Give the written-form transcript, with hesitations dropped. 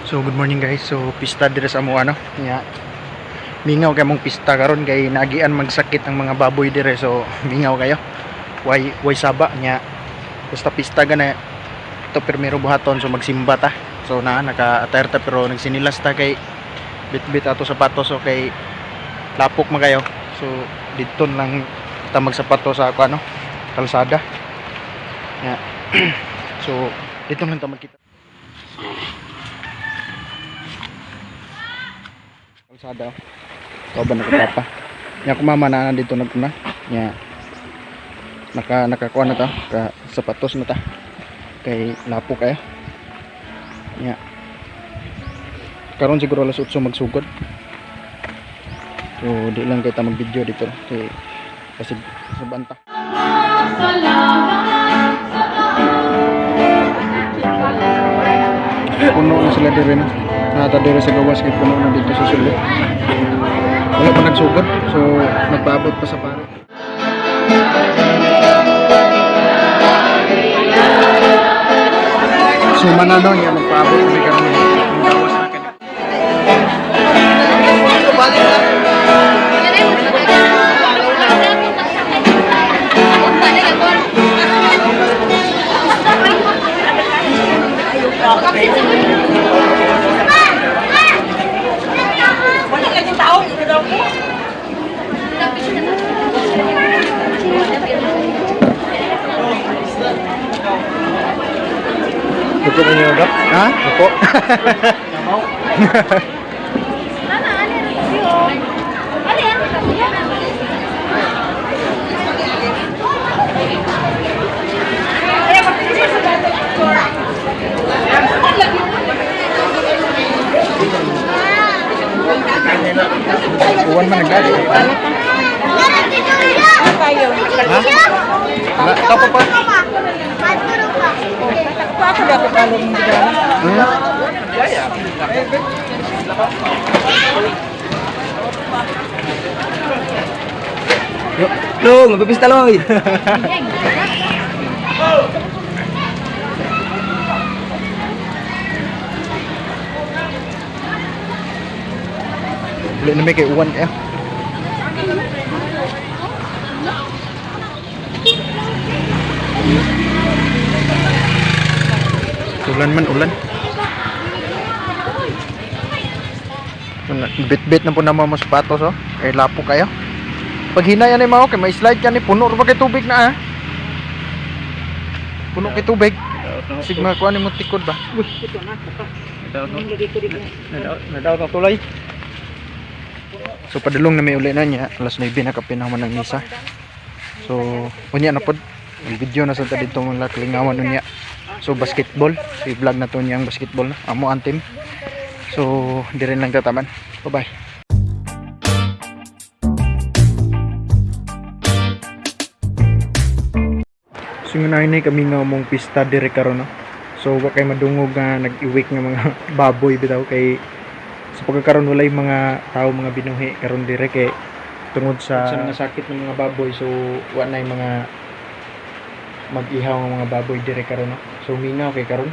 So good morning, guys. So pista dire sa amo ano. Nya. Mingaw kay mong pista karon kay nagian magsakit ang mga baboy dire, so mingaw kayo. Way way saba nya. Basta pista gana ito primero buhaton, so magsimba ta. So na naka-attire ta pero nagsinilas ta kay bit-bit ato sapatos, so kay lapok man kayo. So didto lang ta magsapato sa ako ano kalsada. Nya. So dito lang ta magkita. Kalsada. Ikaw ba nakatapa? Nya ko mama na dito naguna. Nya nakakuha na ta, ka sapatos na ta. Kay lapo kayo. Nya. Karon siguro alas 8 magsugod. So di lang kita mag-video dito kay kasi sa banta. Puno na sila dire na. Nata dire sa gawas kay puno na dito sa sulod. Wala pa nagsugod, so nagpaabot pa sa pare. So manano niya magpaabot kami karon ang gawas na kanya. Duko ba niyo dok? Ha? Duko. Uwan man nagdali. Ha? Wala, tapo pa. Ako dapat kalong bigala. Long, magpipista loy. Wala na may kay uwan kayo. Ulan man, ulan. Bit-bit na po naman mo sapatos, oh. Kay lapo kayo. Pag hinay ani mao kay may slide ka ni puno ra ba kay tubig na ah. Puno kay tubig. Sigma kuan ni mo tikod ba? Nadaot ang tulay. So padulong na may uli na niya, alas 9 na kapinaman ng misa. So unya na pod video na sa ta dito mga kalingawan unya. So basketball, so i-vlog na to niya ang basketball na. Amo ang team. So dire lang tataman. Bye bye. So nga na kami nga mong pista dire karon no. So wa kay madungog nga nag-iwik nga mga baboy bitaw kay sa pagkakaroon walay mga tao mga binuhi karon dire kay tungod sa mga sakit ng mga baboy, so wa na mga mag-ihaw nga mga baboy dire karon no. So mingaw kay karon.